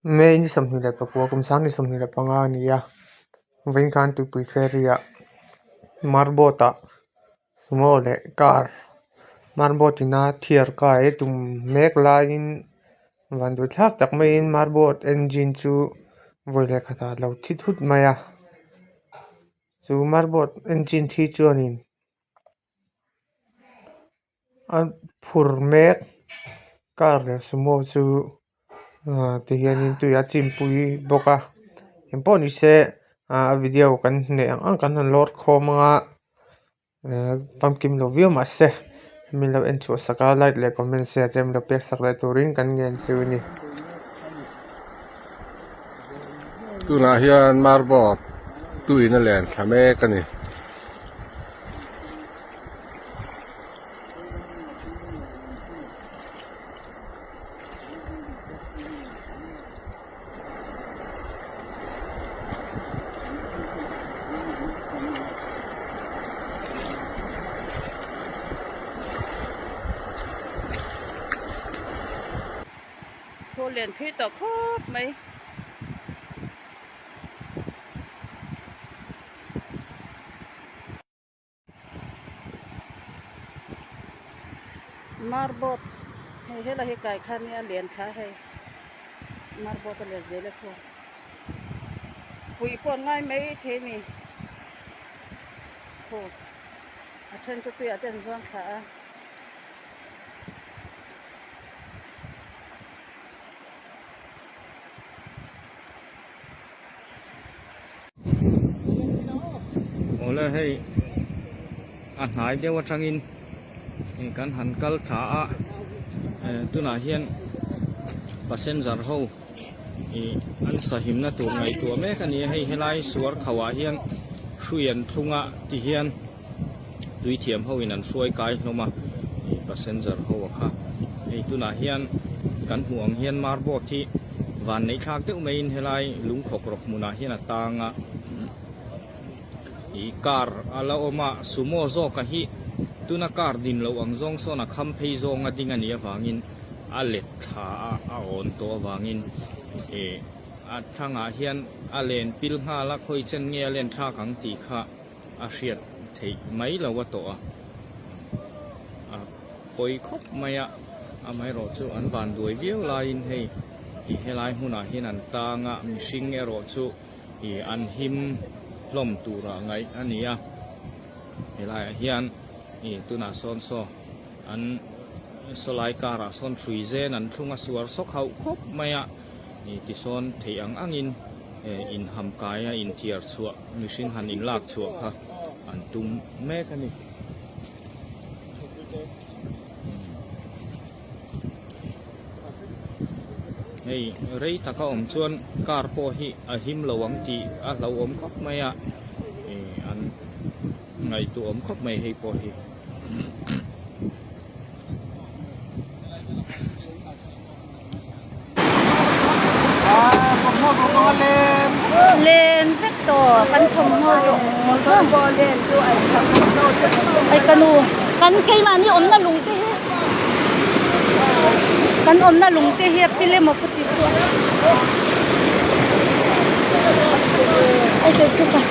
May ni 29 kum 2025 a ni a vawiin khan tuipui ferry ah marboat ah sumo leh car marboat in a thiar kai tum mek laiin vanduai thlak tak maiin marboat engine chu vawi leh khatah a lo thi thut mai a chu marboat engine thi chuanin a phur mek car leh sumo chu ah ti hianin tui a chimpui bawk a engpawh ni se ah a video kan hne ang ang kan han lawr khawm anga eh famkim lo viau mahse min lo en chhuah sak a like leh comment share te min lo pek sak leh turin kan ngen chu a ni. Tunah hian marboat tuiin a len thla mek a ni. Thu lian thui tawh khawp mai. Marboat hei helai hi kai kha nia lian thla hei marboat a let zel a khu puih pawh an ngai mai thei a ni khu a then chu tuiah te an zuang thla a. Awle hei a hnai deuh atangin kan han kal thla a tunah hian passenger ho ih an sahimna tur ngaihtuah mek a ni a hei helai suar kho ah hian hrui an thlung a ti hian tui thiam ho in an hruai kai hlawm a ih passenger ho a kha hei tunah hian kan hmuh ang hian marboat hi van neih thlak deuh maiin helai lungkhawk rawk hmunah hian a tang a ih car a la awm a sumo zawk a hi tuna car din loh ang zawng sawn a kham phei zawng a ding a nih avangin a let thla a a awn tawh avangin ih a thangah hian a len pil nghal a khawi chen nge a len thlak ang tih kha. a hriat theih mai lo a tawh a, a pawi khawp mai a, amaherawh chu an van duai viau laiin hei ih helai hmunah hian an tang a, mihring erawh chu ih an him hlawm turah ngaih a ni a, helaiah hian ih tunah sawn saw an sawlai karah sawn hrui zen an thlung a suar sawk hauh khawp mai a, ih tisawn theih ang angin inham kai a inthiar chhuah. Mihring han inlak chhuah kha an tum mek a ni. Hei rei taka awm chuan car pawh hi a him lo ang tih a hlauhawm khawp mai a, an ngaihtuahawm khawp mai hei pawh hi. Len vek tawh kan thawmhnaw zawng zawng ai ka nu kan keimahni awmna lung te hi kan awmna lung te hi a pil emaw ka ti chu ai kei chu ka